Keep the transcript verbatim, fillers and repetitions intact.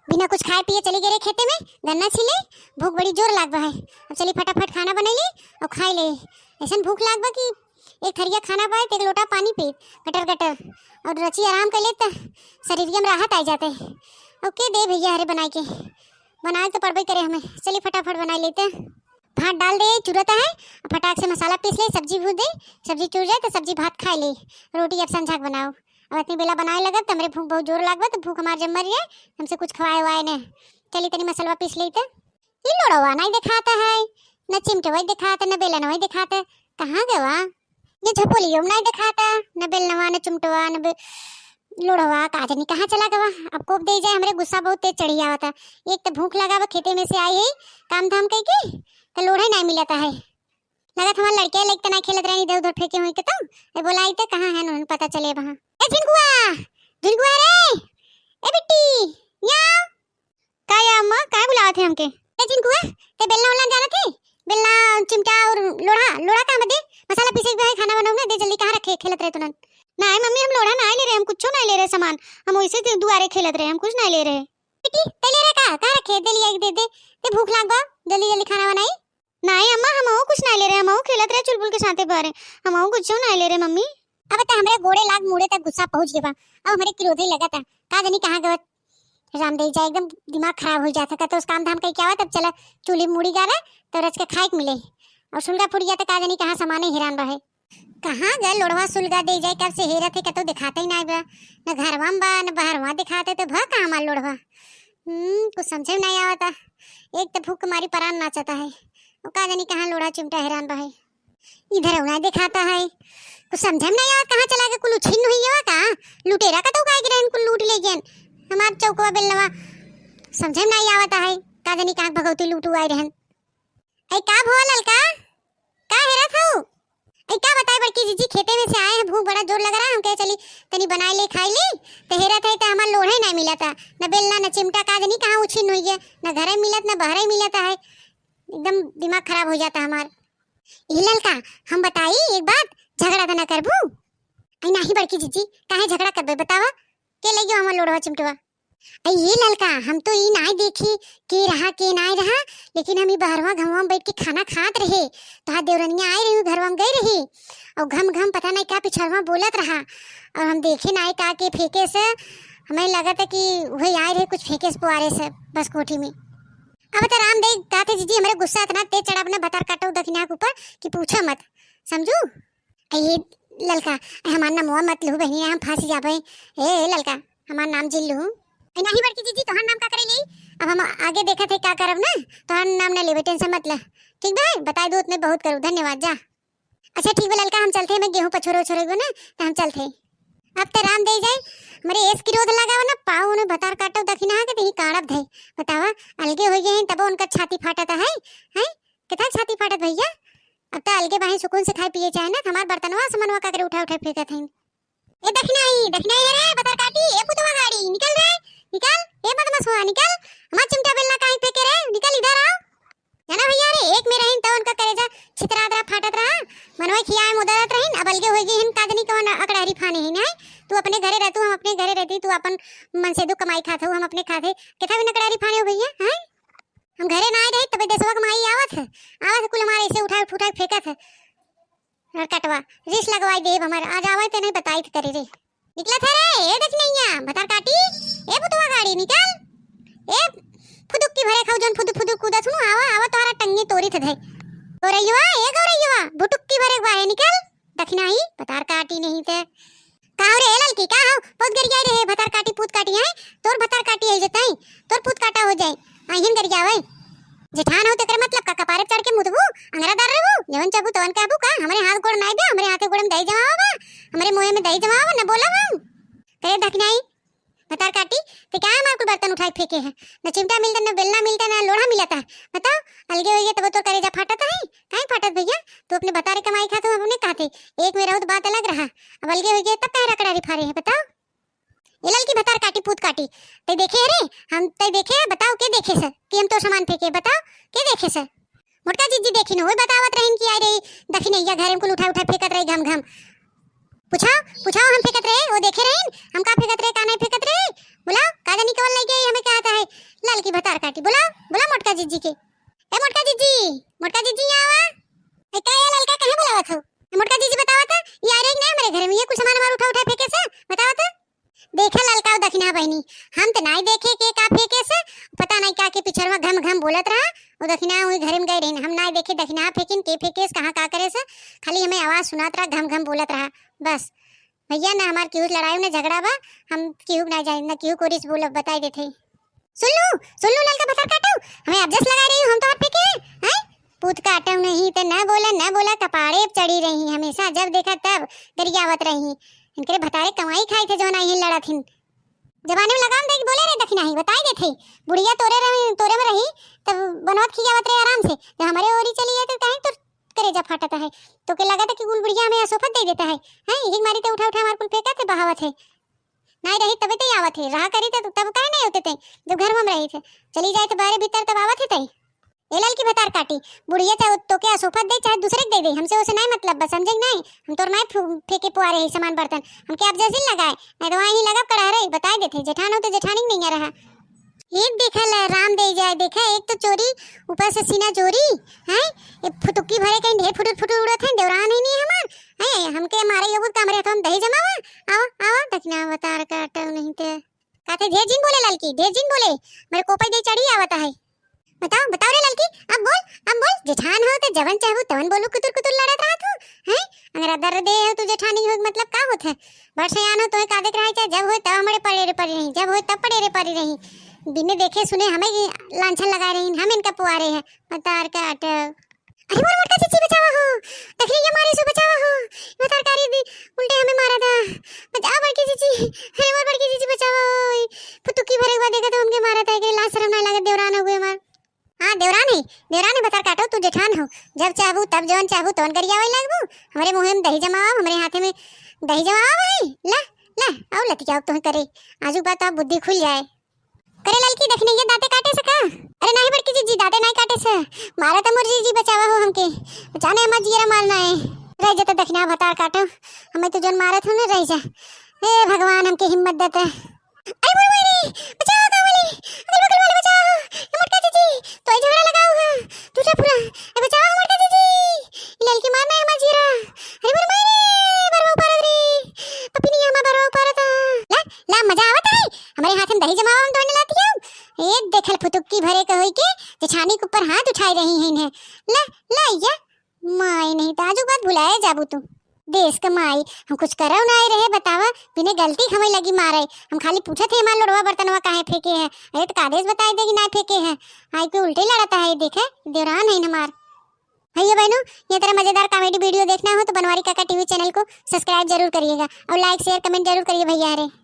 बिना कुछ खाए पिए चली गए रहे खेते में गन्ना छीले। भूख बड़ी जोर लाग बा है। अब चली फटाफट खाना बनाई ले और खाई ले। ऐसन भूख लाग बा कि एक थरिया खाना पाए तो एक लोटा पानी पी, गटर गटर, और रची आराम कर ले त शरीरिया में राहत आ जाते। और के दे भैया हरे बनाए के, बनाए तो पड़बे करे हमें। चली फटाफट बनाई लेते। भात डाल दे, चुरत है, फटाक से मसाला पीस ले, सब्जी भूज दे, सब्जी चुर जाए तो सब्जी भात खाए ले, रोटी अब संझा के बनाओ। अब इतनी बेला बनाए लगब तो हमरे भूख बहुत जोर लागबा, तो भूख हमार जब मर जाए, हमसे कुछ खवाए वाए ने। चली तनी मसलवा पीस लेते। ई लोड़वा नहीं दिखाता है, न चिमटवा दिखाता, न बेलनवा दिखाता, कहाँ गवा? ये झपोलियो में नहीं दिखाता, न बेलनवा, न चिमटवा, न बे-, लोड़वा, का जानी कहाँ चला गवा। अब कोप दे जाए, हमरे गुस्सा बहुत तेज चढ़ी आवता। एक तो भूख लगा बा, खेते में से आई है काम धाम कई के, तो लोढ़ा ही नहीं मिलता है। लगत हमार लड़के लइक तना खेलत रहनी, इधर उधर फेंके हुई के तो। ए, बोलाई तो कहाँ है, उन्हें पता चले वहाँ। ए झिनकुआ, झिनकुआ रे, ए बिट्टी, या। का या अम्मा, काय बुलावत है हमके? ए झिनकुआ, ते बेलना उलना जानत है? बेलना, चिमटा और लोढ़ा, लोढ़ा कहाँ बा दे? मसाला पीसे के बा है, खाना बनाऊंगा, दे जल्दी, कहाँ रखे, खेलत रहे तुनन। नहीं मम्मी, हम लोढ़ा नहीं ले रहे, हम कुछ नहीं ले रहे सामान, हम वैसे दु-, दुआरे खेलत रहे, हम कुछ नहीं ले रहे। बिट्टी, ते ले रहे का? कहाँ रखे? दे लिया, दे दे, ते भूख लाग बा, जल्दी जल्दी खाना बनाई। नहीं अम्मा, हमहू कुछ नहीं ले रहे, हमहू खेलत रहे चुलबुल के साथे बाहरे, हमहू कुछ नहीं ले रहे मम्मी। अब तो हमरे गोड़े लाग मुड़े तक गुस्सा पहुँच गया बा, अब हमरे क्रोधे लगा था, का जानी कहाँ गवत। राम दे जाए, एकदम दिमाग खराब हो जाता, कहते उस काम धाम कहीं क्या हुआ, तब चला चूल्ही मुड़ी गावे तो रच के खाए के मिले, और सुलगा फूट जाता, का जानी कहाँ समाने हैरान बा है। कहाँ गए लोढ़वा सुलगा दे जाए, कब से हेरत है, कतौ दिखाते ही नहीं बा, न घरवा में बा, न बहरवा दिखाते, तो भा कहाँ हमार लोढ़वा? हम्म, कुछ समझे में नहीं आवता। एक तो भूख के मारी परान नाचता है, वो का जानी कहाँ लोढ़ा चिमटा हैरान बा है। इधर उना दिखाता है, कुछ समझे में नहीं आवत, कहाँ चला गया, कुल उछिन्न हुई है का? लुटेरा का तो उगाए गिरहन, कुल लूट ले गयन हमार चौकवा बेलनवा। समझे में नहीं आवता है, का जानी कहाँ भगवती लूट उगाए रहन। ऐ का भवा ललका, का हेरत हऊ? ऐ का बताई बड़की जीजी, खेते में से आए हैं, भूख बड़ा जोर लग रहा है, हम कहे चली तनी बनाई ले खाई ली, तो हेरत है तो हमार लोढ़े नहीं मिलता, न बेलना न चिमटा, का जानी कहाँ उछिन्न हुई है, न घरे मिलत न बहरे मिलता है, एकदम दिमाग खराब हो जाता हमार। ए ललका, हम बताई एक बात, झगड़ा तो ना करबू? ऐ नहीं बड़की जीजी, काहे झगड़ा करबे बतावा, के ले गयो हमार लोढ़वा चिमटवा? अरे ये ललका, हम तो ई नाय देखी के रहा के नाय रहा, लेकिन हम ई बहरवा घमवा में बैठ के खाना खात रहे, तोहार देवरनिया आए रही, घरवा में गई रही, और घम घम पता नहीं का पिछड़वा बोलत रहा, और हम देखे नाय का के फेंके से, हमें लगत है कि वही आए रहे कुछ फेंके से पुआरे से बस कोठी में। अब तो राम दे का थे जीजी, हमरे गुस्सा इतना तेज चढ़ा, अपने भतार काटो दखिना के ऊपर कि पूछो मत, समझू? ए ललका, ए हमार नमवा मत लू बहिनी, हम फंस जाबे। ए ललका, हमार नाम जिन लू। ए नहीं बड़की जीजी, तोहार नाम का करे ली? अब हम आगे देखत है का करब ना, तोहार नाम ना लेबे, टेंशन मत ले। ठीक बा, बताई दू उतने बहुत करू, धन्यवाद, जा। अच्छा ठीक बा ललका, हम चलते हैं, मैं गेहूं पछोरे उछोरे ना, तो हम चलते हैं। अब तो राम दे जाए, हमरे एस की रोध लगावा ना, पाओ उन्हें भतार काटो दखिना के, तो ही काड़ब धे। बतावा, अलगे हो गए हैं, तब उनका छाती फाटत है, हैं? कितना छाती फाटत भैया? अब तो अलगे बाहें सुकून से खाए पिए चाहे ना, हमार बर्तनवा समनवा का करे उठा उठा फेंकत हैं। ए दखिनाई, दखिनाई है रे, भतार काटी, ए पुतवा गाड़ी, निकल रे, निकल, ए बदमाशवा, निकल, हमार चिमटा बेलना काहे फेंके रे, निकल इधर आओ। जाना भैया रे, एक में रहिन तो उनका करेजा छितरात रहा, फाटत रहा, मनवा खियाए मुदरत रहिन, अब अलगे हो गई हिन, का जानी कौन अकड़हरी फाने हिन, हैं? तू अपने घरे रहतू, हम अपने घरे रहती, तू अपन मन से दू कमाई खात हो, हम अपने खाते, कितना भी नकड़हरी फाने हो भैया, हैं? हम घरे ना आए रही, तबे देसवा के माई आवत है, आवत है, कुल हमारे ऐसे उठाए उठाए फेंकत है। नरकटवा, रीस लगवाई देब हमार, आज आवे तो नहीं बताई तो करे रे। निकलत है रे, ए दखिनैया, भतार काटी, ए पुतवा गाड़ी, निकल। ए फुदुक्की भरे खाऊ, जौन फुदुक फुदुक कूदत हूँ, आवा, आवा, तोहरा टंगी तोरी थे धई। गौरैया, ए गौरैया, भुटुक्की भरे बाहे निकल। दखिनाई, भतार काटी नहीं ते। का हो रे, ए ललकी, का हो? बहुत गरियाई रहे, भतार काटी, पूत काटी, हैं? तोर भतार काटी है जतई, तोर पूत काटा हो जाए। आहिन गरियावे। जेठान हो तेकर मतलब का कपारे चढ़ के मुतबू, अंगरा दर्रबू, जवन चाहबू तवन कहबू का? हमरे हाथ गोड़ नाई बे, हमरे हाथे गोड़ में दही जमावा बा, हमरे मुँहे में दही जमावा बा, न बोला हम। करे दखिनाई, भतार काटी, ते क्या हमार कुल बर्तन उठाए फेंके है? न चिमटा मिलता, न बेलना मिलता, न लोढ़ा मिलता है। बताओ, अलगे हो गए तब तोर करेजा फाटत है? काहे फाटत भैया? तू अपने भतारे कमाई खात हो, अपने खाते। एक में रहो तो बात अलग रहा, अब अलगे हो गए तब काहे रकड़ारी फारे है, बताओ? ए ललकी भतार काटी, पूत काटी, तै देखे है रे? हम तै देखे है? बताओ, के देखे से कि हम तो सामान फेंके? बताओ, के देखे से? मोटका जीजी देखी न, वही बतावत रहिन कि आई रही दखिनैया घरे में कुल उठा उठा फेंकत रही घम घम। पूछाओ, पूछाओ, हम फेंकत रहे, वो देखे रहिन, हम का फेंकत रहे, का नहीं फेंकत रहे? बोलाओ, का जानी कवन लग गई, हमें क्या आता है? ललकी भतार काटी, बोला, बोला मोटका जीजी के। ए मोटका जीजी, मोटका जीजी, यहाँ आवा। ए, का या ललका, काहे बोलावत हो? ए मोटका जीजी, बतावा त, ये आ रही ना हमारे घर में, ये कुल सामान हमार उठा उठा फेंके से, बतावा त। देखा ललका, वो दखिना बहिनी, हम त नाई देखे के का फेंके से, पता नाई का के पिछरवा घम घम बोलत रहा। वो दखिना वही घर में गए रही, हम नाई देखे दखिना फेंकिन के फेंके से, कहाँ का करे से, खाली हमें आवाज सुनात रहा, घम घम बोलत रहा। बस भैया, ना हमार केहू से लड़ाई ना झगड़ा बा, हम केहू के ना जाए, ना केहू कोरी से बोलब, बताई देते। सुन लू, सुन लू ललका भतार काटो, हमें अब जस लगा रही हो, हम तो हाथ फेंके हैं, हैं? पूत काटो नहीं तो ना बोला, ना बोला, कपाड़े पे चढ़ी रही, हमेशा जब देखा तब गरियावत रही। इनकरे भतारे कमाई खाई थे, जौन आई हैं लड़त हिन। जबाने में लगाम दे के बोले रे दखिना ही, बताई देते। बुढ़िया तोरे रही, तोरे में रही, तब बनवत खियावत रहे आराम से, जब हमारे ओरी चली जाए तो कहीं तो करेजा फाटत है। तो के लगत है कि कुल बुढ़िया हमें असोफत दे देता है, हैं? यही मारी ते उठा उठा हमार कुल फेंकत है, बहावत है। नाई रही तबे ते आवत है, रहा करी त तब काहे नहीं होते थे, जब घर में रही थे। चली जाए तो बाहरे भीतर तब आवत है तई। ए ललकी भतार काटी, बुढ़िया चाहे तो के असोफत दे, चाहे दूसरे के दे दे, हमसे उसे नहीं मतलब, बस समझे नहीं। हम तोर नहीं फू-, फेंके पुआरे है सामान बर्तन, हमके आप जैसे लगाए, नहीं तो वहीं लगा कड़ा रही, बताई देते, जेठान हो तो जेठानी नहीं रहा। एक देखा ले, राम दे जाए, देखा, एक तो चोरी, ऊपर से सीना चोरी, हैं? ये फुटुक्की भरे कहीं ढेर फुटुर फुटुर उड़त हैं, देवरान ही नहीं हमार, हैं? हमके मारे यो बुत कामरे तो हम दही जमावा, आवा, आवा, दखिना भतार काटो नहीं ते। कहते, "ढेर जिन बोले ललकी, ढेर जिन बोले, मेरे कोपई दे चढ़ी आवत है।" बताओ, बताओ रे ललकी, अब बोल, अब बोल, जेठान हो तो जवन चाहू तवन बोलू, कुतुर कुतुर लड़त रहत हो, हैं? अंगरा दर्र दे हो तू जेठानी हो, मतलब का होत है? बड़ सयान हो, तोहे का देख रहा है, चाहे जब होए तब हमरे पड़े रे पड़ी रही, जब होए तब पड़े रे पड़ी रही। बिने देखे सुने हमें ही लांछन लगा रही, हम इनका पुआरे हैं, भतार काटो। अरे मोर मोटका जीजी बचावा हो, तकलीफ के मारे से बचावा हो, भतार कारी दी, उल्टे हमें मारा था, बचाओ बड़की जीजी, अरे मोर बड़की जीजी बचावा हो, फुतुकी भरे हुआ देखा तो हमके मारा था, के लाज शर्म ना लगे, देवरान हो गए हमार। हाँ, देवरान है, देवरान है, भतार काटो, तू जेठान हो, जब चाहबू, तब जवन चाहबू, तवन गरियावे लगबू, हमरे मुँहे में दही जमावा, हमरे हाथे में दही जमावा भाई, ला, ला, आओ लतियाओ तोहे करे, आजू बात आप बुद्धि खुल जाए। करे ललकी, दखिनैया दाँते काटे से का? अरे नाही बड़की जीजी, दाँते नाही काटे से, मारा त मोर जीजी, बचावा हो हमके, बचा ने हमार जियरा मारना है। रह जा त दखिना भतार काटो, हमें तो जौन मारत हो ना, रह जा। हे भगवान, हमके हिम्मत देता। अरे मोर माई रे, बचाओ गाँव वाले, अगल बगल वाले बचाओ, ये मोटका जीजी, तो ये झगड़ा लगाओ है, झूठा फुरा, ए बचाओ मोटका जीजी, ये ललकी मारना है हमार जियरा। अरे मोर माई रे, बरवा उपारत रे, पपिनिया हमार बरवा उपारत। ला, ला, मजा आवत है, हमरे हाथ में दही जमावा, हम दौड़ने लाती हूँ। ए देखल फुतुक्की भरे के होई के, जेठानी के ऊपर हाथ उठाई रही हैं इन्हें। ला, ला, या माई नहीं, त आजू बात भुलाए जाबू तू। देश के माई, हम कुछ करव ना आए रहे, बतावा, बिने गलती के हमें लगी मारे। हम खाली पूछत है, हमार लोड़वा बर्तनवा काहे फेंके है? अरे, त का देश बताए दे कि ना फेंके है? आई कोई उल्टे लड़ता है, देखे, देवरान है हमार। भैया बहनों, ये तरह मजेदार comedy video देखना हो तो बनवारी काका टीवी channel को subscribe जरूर करिएगा और like, share, comment जरूर करिए भैया रे।